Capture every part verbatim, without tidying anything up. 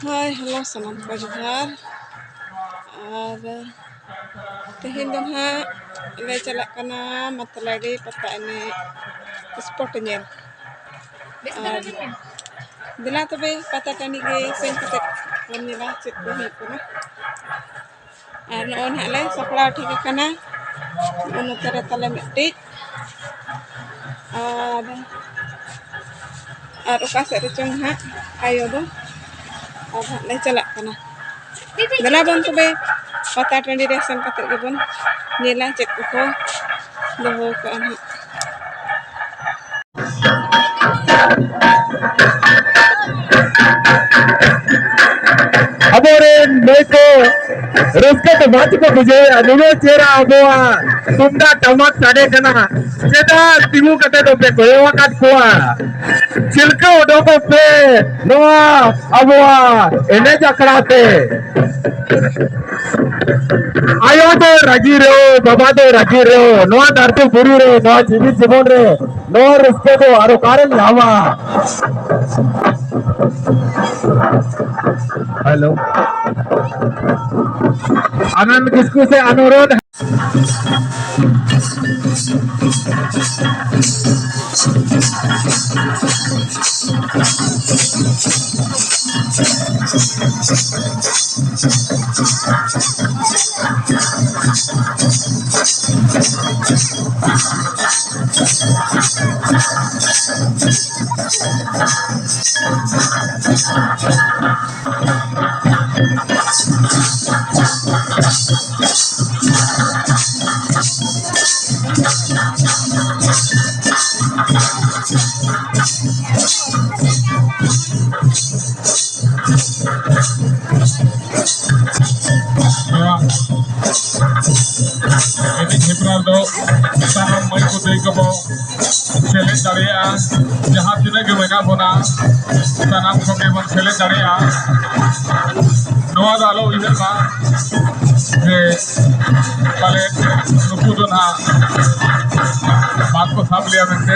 ᱦᱳᱭ, ᱦᱮᱞᱳ, ᱥᱟᱱᱟᱢ ᱠᱚ ᱡᱚᱦᱟᱨ᱾ ᱟᱨ ᱛᱮᱦᱮᱧ ᱫᱚ ᱱᱟᱦᱟᱜ ᱞᱮ ᱪᱟᱞᱟᱜ ᱠᱟᱱᱟ ᱢᱟᱛᱞᱟᱰᱤ ᱯᱟᱛᱟ ᱮᱱᱮᱡ ᱥᱯᱚᱴ ᱧᱮᱞ᱾ ᱟᱨ ᱫᱮᱞᱟ ᱛᱚᱵᱮ, ᱯᱟᱛᱟ ᱴᱟᱺᱰᱤ ᱜᱮ ᱥᱮᱱ ᱠᱟᱛᱮ ᱵᱚᱱ ᱧᱮᱞᱟ ᱪᱮᱫ ᱠᱚ ᱦᱩᱭᱩᱜ ᱠᱟᱱᱟ᱾ ᱟᱨ ᱱᱚᱜᱼᱚᱭ ᱱᱟᱦᱟᱜ ᱞᱮ ᱥᱟᱯᱲᱟᱣ ᱴᱷᱤᱠ ᱟᱠᱟᱱᱟ᱾ ᱱᱚᱜᱼᱚ ᱱᱚᱛᱮ ᱨᱮ ᱛᱟᱞᱮ ᱢᱤᱫᱴᱤᱡ᱾ ᱟᱨ, ᱟᱨ ᱚᱠᱟ ᱥᱮᱫ ᱨᱮᱪᱚᱝ ᱱᱟᱦᱟᱜ ᱟᱭᱳ ᱫᱚ᱾ ᱟᱨ ᱱᱟᱦᱟᱜ ᱞᱮ ᱪᱟᱞᱟᱜ ᱠᱟᱱᱟ᱾ ᱫᱮᱞᱟ ᱵᱚᱱ ᱛᱚᱵᱮ, ᱯᱟᱛᱟ ᱴᱟᱺᱰᱤ ᱨᱮ ᱥᱮᱱ ᱠᱟᱛᱮ ᱜᱮᱵᱚᱱ ᱧᱮᱞᱟ ᱪᱮᱫ ᱠᱚᱠᱚ ᱫᱚᱦᱚ ᱠᱟᱜᱼᱟ ᱱᱟᱦᱟᱜ᱾ ᱟᱵᱚᱨᱮᱱ ᱱᱩᱭ ᱠᱚ ᱨᱟᱹᱥᱠᱟᱹ ᱛᱮ ᱵᱟᱝ ᱪᱮᱠᱚ ᱵᱩᱡᱷᱟᱹᱣᱮᱫᱼᱟ, ᱱᱩᱱᱟᱹᱜ ᱪᱮᱦᱨᱟ ᱟᱵᱚᱣᱟᱜ ᱛᱩᱢᱫᱟᱜ ᱴᱟᱢᱟᱠ ᱥᱟᱰᱮ ᱠᱟᱱᱟ᱾ ᱪᱮᱫᱟᱜ ᱛᱤᱸᱜᱩ ᱠᱟᱛᱮ ᱫᱚᱯᱮ ᱠᱚᱭᱚᱜ ᱟᱠᱟᱫ ᱠᱚᱣᱟ? ᱪᱤᱞᱠᱟᱹ ᱚᱰᱚᱠᱚᱜ ᱯᱮ ᱱᱚᱣᱟ ᱟᱵᱚᱣᱟᱜ ᱮᱱᱮᱡ ᱟᱠᱷᱲᱟ ᱛᱮ᱾ ᱟᱭᱳ ᱫᱚ ᱨᱟᱹᱜᱤ ᱨᱮᱦᱚᱸ, ᱵᱟᱵᱟ ᱫᱚ ᱨᱟᱹᱜᱤ ᱨᱮᱦᱚᱸ, ᱱᱚᱣᱟ ᱫᱷᱟᱹᱨᱛᱤ ᱯᱩᱨᱤ ᱨᱮ, ᱱᱚᱣᱟ ᱡᱤᱣᱤ ᱡᱤᱵᱚᱱ ᱨᱮ ᱱᱚᱣᱟ ᱨᱟᱹᱥᱠᱟᱹ ᱫᱚ ᱟᱨ ᱚᱠᱟᱨᱮᱢ ᱧᱟᱢᱟ? ᱦᱮᱞᱳ, ᱟᱱᱚᱱᱫ ᱠᱤᱥᱠᱩ ᱥᱮ ᱚᱱᱩᱨᱳᱫᱷ᱾ ᱱᱚᱣᱟ ᱮᱱᱮᱡ ᱦᱮᱯᱨᱟᱣ ᱫᱚ ᱥᱟᱱᱟᱢ ᱢᱟᱹᱭ ᱠᱚ ᱫᱟᱹᱭ ᱠᱚ ᱵᱚ ᱥᱮᱞᱮᱫ ᱫᱟᱲᱮᱭᱟᱜᱼᱟ᱾ ᱡᱟᱦᱟᱸ ᱛᱤᱱᱟᱹᱜ ᱜᱮ ᱢᱮᱱᱟᱜ ᱵᱚᱱᱟ, ᱥᱟᱱᱟᱢ ᱠᱚᱜᱮ ᱵᱚᱱ ᱥᱮᱞᱮᱫ ᱫᱟᱲᱮᱭᱟᱜᱼᱟ᱾ ᱱᱚᱣᱟ ᱫᱚ ᱟᱞᱚ ᱩᱭᱦᱟᱹᱨ ᱢᱟ ᱡᱮ ᱯᱟᱞᱮ ᱱᱩᱠᱩ ᱫᱚ ᱱᱟᱦᱟᱜ ᱵᱟᱝ ᱠᱚ ᱥᱟᱵ ᱞᱮᱭᱟ ᱢᱮᱱᱛᱮ᱾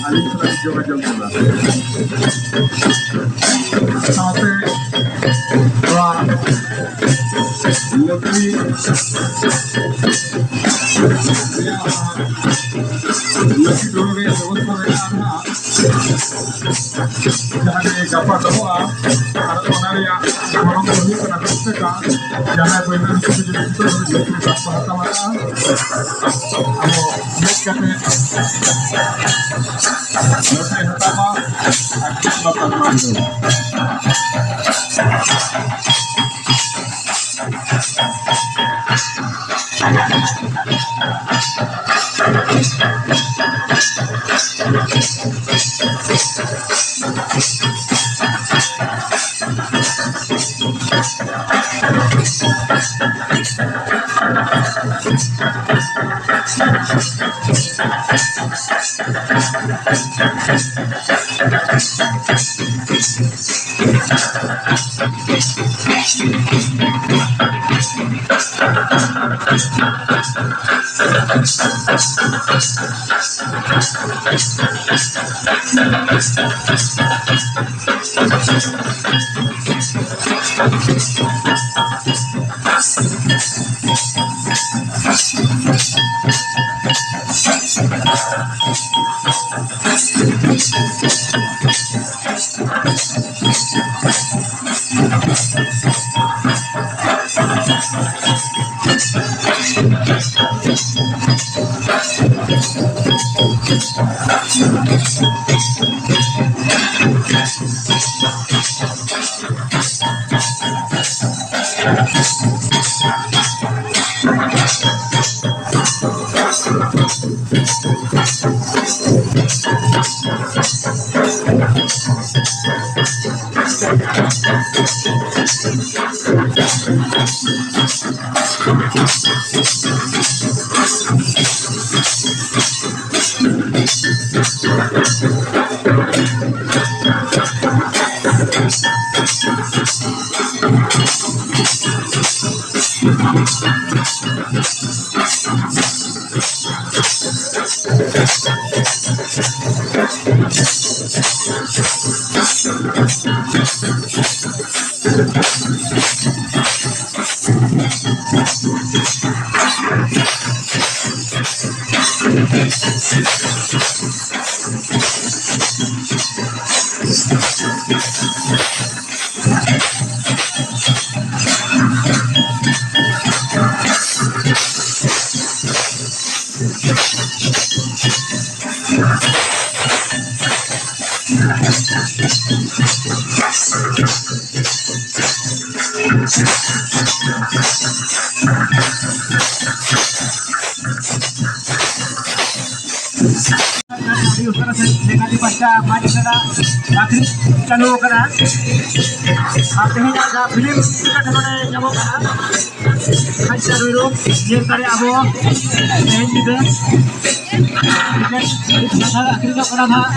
ᱟᱹᱞᱤᱧ ᱥᱟᱞᱟᱜ ᱡᱳᱜᱟᱡᱳᱜᱽ ᱠᱟᱱᱟ᱾ ᱥᱟᱶᱛᱮ ᱱᱚᱣᱟ ᱞᱟᱹᱠᱛᱤ ᱨᱮᱭᱟᱜ, ᱞᱟᱹᱠᱛᱤ ᱨᱮᱭᱟᱜ ᱵᱮᱵᱚᱥᱛᱷᱟ ᱢᱮᱱᱟᱜᱼᱟ ᱱᱟᱦᱟᱜ᱾ ᱡᱟᱦᱟᱸ ᱜᱮ ᱜᱟᱯᱟ ᱫᱚᱦᱚᱜᱼᱟ, ᱟᱨ ᱚᱱᱟ ᱨᱮᱭᱟᱜ ᱜᱚᱱᱚᱝ ᱫᱚ ᱦᱩᱭᱩᱜ ᱠᱟᱱᱟ ᱫᱚᱥ ᱴᱟᱠᱟ᱾ ᱡᱟᱦᱟᱸᱭ ᱵᱟᱹᱭᱱᱟᱹᱢ ᱠᱚ ᱡᱩᱫᱤ ᱱᱤᱛᱚᱜ ᱫᱷᱟᱹᱵᱤᱡ ᱵᱟᱠᱚ ᱦᱟᱛᱟᱣ ᱟᱠᱟᱫᱼᱟ, ᱟᱵᱚ ᱦᱮᱡ ᱠᱟᱛᱮ ᱱᱚᱰᱮ ᱦᱟᱛᱟᱣᱟ ᱟᱨ ᱠᱤᱥᱢᱚᱛ ᱟᱡᱢᱟᱣ ᱫᱚ᱾ ᱟᱹᱰᱤ ᱩᱥᱟᱹᱨᱟ ᱥᱮ ᱞᱮᱠᱷᱟᱡ ᱯᱟᱥᱴᱟ ᱢᱟᱹᱡᱷᱤ ᱜᱟᱰᱟ ᱟᱹᱠᱷᱨᱤᱧ ᱪᱟᱹᱞᱩ ᱟᱠᱟᱱᱟ᱾ ᱟᱨ ᱛᱮᱦᱮᱧᱟᱜ ᱡᱟᱦᱟᱸ ᱯᱷᱤᱞᱢ ᱴᱤᱠᱤᱴ ᱱᱚᱰᱮ ᱧᱟᱢᱚᱜ ᱠᱟᱱᱟ᱾ ᱠᱷᱟᱱᱪᱟ ᱨᱩᱭᱨᱩ ᱧᱮᱞ ᱫᱟᱲᱮᱭᱟᱜᱼᱟ ᱵᱚ ᱛᱮᱦᱮᱧ ᱧᱤᱫᱟᱹ ᱴᱤᱠᱤᱴ ᱟᱹᱠᱷᱨᱤᱧᱚᱜ ᱠᱟᱱᱟ ᱱᱟᱦᱟᱜ᱾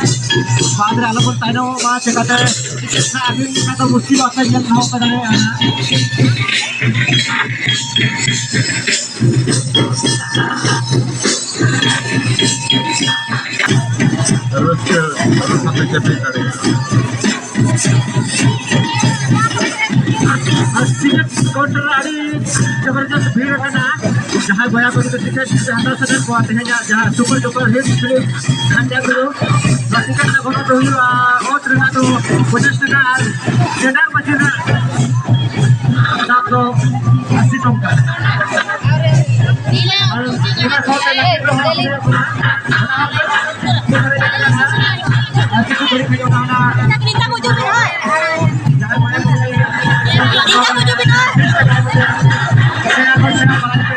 ᱵᱟᱫᱽ ᱨᱮ ᱟᱞᱚᱵᱚᱱ ᱛᱟᱭᱱᱚᱢᱚᱜ ᱢᱟ, ᱪᱮᱠᱟᱛᱮ ᱴᱤᱠᱤᱴ ᱱᱟᱦᱟᱜ ᱟᱹᱠᱷᱨᱤᱧ ᱞᱮᱠᱷᱟᱱ ᱫᱚ ᱢᱩᱥᱠᱤᱞᱚᱜ ᱛᱮ ᱧᱮᱞ ᱫᱚᱦᱚ ᱠᱟᱫᱟ ᱱᱟᱦᱟᱜ᱾ ᱨᱟᱹᱥᱠᱟᱹ ᱨᱟᱹᱥᱠᱟᱹ ᱛᱮ ᱡᱟᱹᱯᱤᱫ ᱫᱟᱲᱮᱭᱟᱜᱼᱟ᱾ ᱟᱨ ᱴᱤᱠᱤᱴ ᱠᱟᱣᱩᱱᱴᱟᱨ ᱨᱮ ᱟᱹᱰᱤ ᱡᱚᱵᱚᱨᱫᱚᱥᱛ ᱵᱷᱤᱲ ᱟᱠᱟᱱᱟ᱾ ᱡᱟᱦᱟᱸᱭ ᱵᱚᱭᱦᱟ ᱠᱚ ᱡᱩᱫᱤ ᱴᱤᱠᱤᱴ ᱡᱩᱫᱤ ᱦᱟᱛᱟᱣ ᱥᱟᱱᱟᱭᱮᱫ ᱠᱚᱣᱟ, ᱛᱮᱦᱮᱧᱟᱜ ᱡᱟᱦᱟᱸ ᱥᱩᱯᱟᱨ ᱰᱩᱯᱟᱨ ᱦᱤᱴ ᱯᱷᱤᱞᱢ ᱠᱷᱟᱱᱰᱟ ᱜᱩᱨᱩ, ᱱᱚᱣᱟ ᱴᱤᱠᱤᱴ ᱨᱮᱱᱟᱜ ᱜᱚᱱᱚᱝ ᱫᱚ ᱦᱩᱭᱩᱜᱼᱟ ᱚᱛ ᱨᱮᱱᱟᱜ ᱫᱚ ᱯᱚᱧᱪᱟᱥ ᱴᱟᱠᱟ ᱟᱨ ᱡᱮᱱᱟᱨᱮᱞ ᱢᱟᱹᱪᱤ ᱨᱮᱱᱟᱜ ᱫᱟᱢ ᱫᱚ ᱟᱥᱤ ᱴᱟᱠᱟ᱾ ᱟᱨ ᱚᱱᱟ ᱥᱟᱶᱛᱮ ᱞᱟᱹᱠᱛᱤ ᱫᱚ ᱦᱩᱭᱩᱜ ᱠᱟᱱᱟ, ᱟᱨ ᱠᱤᱪᱷᱩ ᱜᱷᱟᱹᱲᱤᱡ ᱠᱷᱟᱱ ᱚᱱᱟ ᱦᱟᱱᱟ ᱱᱤᱛᱟ ᱠᱚ ᱦᱤᱡᱩᱜ ᱯᱮ ᱦᱳᱭ᱾ ᱡᱟᱦᱟᱸᱭ ᱵᱚᱭᱦᱟ ᱠᱚ ᱞᱟᱹᱭ ᱱᱤᱛᱟ ᱠᱚ ᱦᱤᱡᱩᱜ ᱯᱮ ᱦᱳᱭ᱾ ᱥᱮᱬᱟ ᱠᱷᱚᱱ ᱥᱮᱬᱟ ᱯᱟᱲᱦᱟᱜ ᱯᱮ᱾